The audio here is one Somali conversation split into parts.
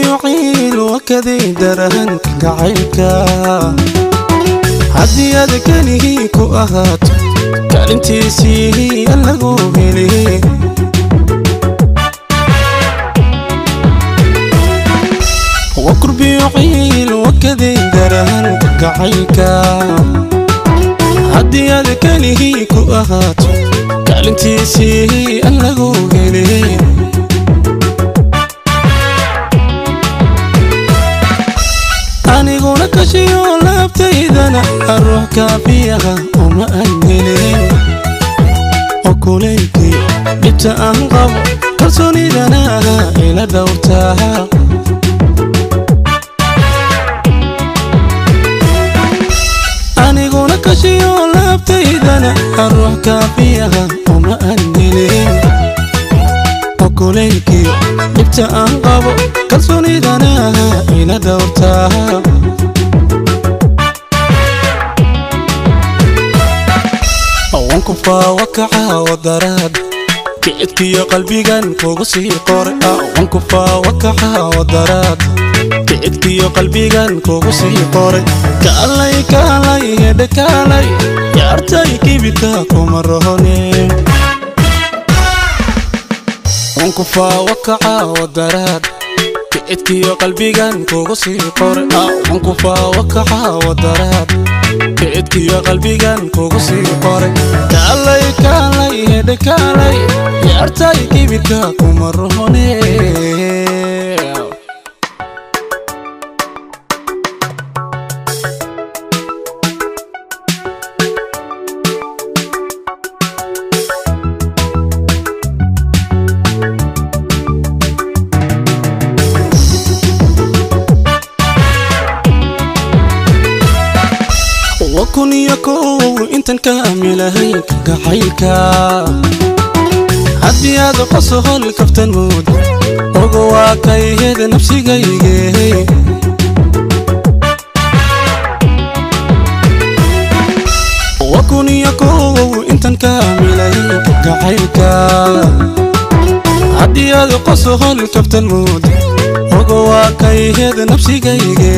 Wakurbiyo ciil wakadii darahan gacaylka haddii aad keligii ku ahaato kaalintiisii aan lagu heli. Wakurbiyo ciil wakadii darahan gacaylka haddii aad keligii ku ahaato kaalintiisii aan lagu heli. Aniguna kashiyo laabtaydana ruux kaafiyaha uma aan helin oo kulaylkii dhibta aan qabo kalsoonidana ila dhowrtaa. Aniguna kashiyo laabtaydana ruux kaafiyaha uma aan helin oo kulaylkii dhibta aan qabo kalsoonidana ila dhowrtaa. Wanku faawakaca wadaraad kicedkiyo qalbigan kugu sii qoray. Wanku faawakaca wadaraad kicedkiyo qalbigan kugu sii qoray. Kaalay kaalay hedhe kaalay yaartay kibirka kuma rohone. Wanku faawakaca wadaraad kicedkiyo qalbigan kugu sii qoray. Wanku faawakaca wadaraad kicedkiyo qalbigan kugu sii qoray. Kaalay kaalay hedhe kaalay yaartay kibirka kuma rohone. 1001 intan kaamilahay gacaylka haddii aad qosohol kaftan mood ogo waa kayheed nafsigayge. 1001 intan kaamilahay gacaylka haddii aad qosohol kaftan mood ogo waa kayheed nafsigayge.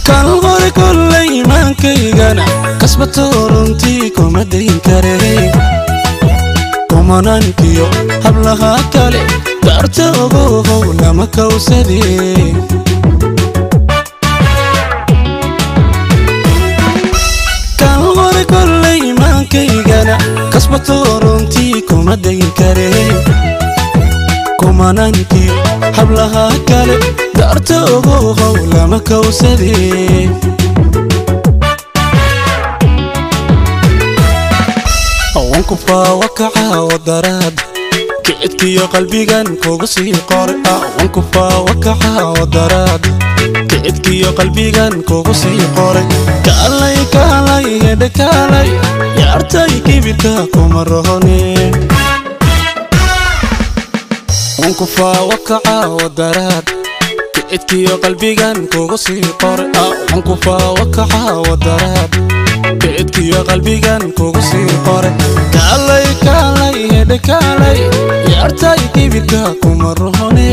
Kal hore kolley iimaankaygana kasbato runtii kuma dayn kare kumanankiyo hablaha kale daarta ogohow lama kawsade. Kal hore kolley iimaankaygana kasbato runtii kuma dayn kare kumanankiyo hablaha kale daarta ogohow lama kawsade. Wanku faawakaca wadaraad kicedkiyo qalbigan kugu sii qoray. Wanku faawakaca wadaraad kicedkiyo qalbigan kugu sii qoray. Kaalay kaalay hedhe kaalay yaartay kibirka kuma rohone. Wanku faawakaca wadaraad kicedkiyo qalbigan kugu sii qoray. Wanku faawakaca wadaraad kicedkiyo qalbigan kugu sii qoray. Kaalay kaalay hedhe kaalay yaartay kibirka kuma rohone.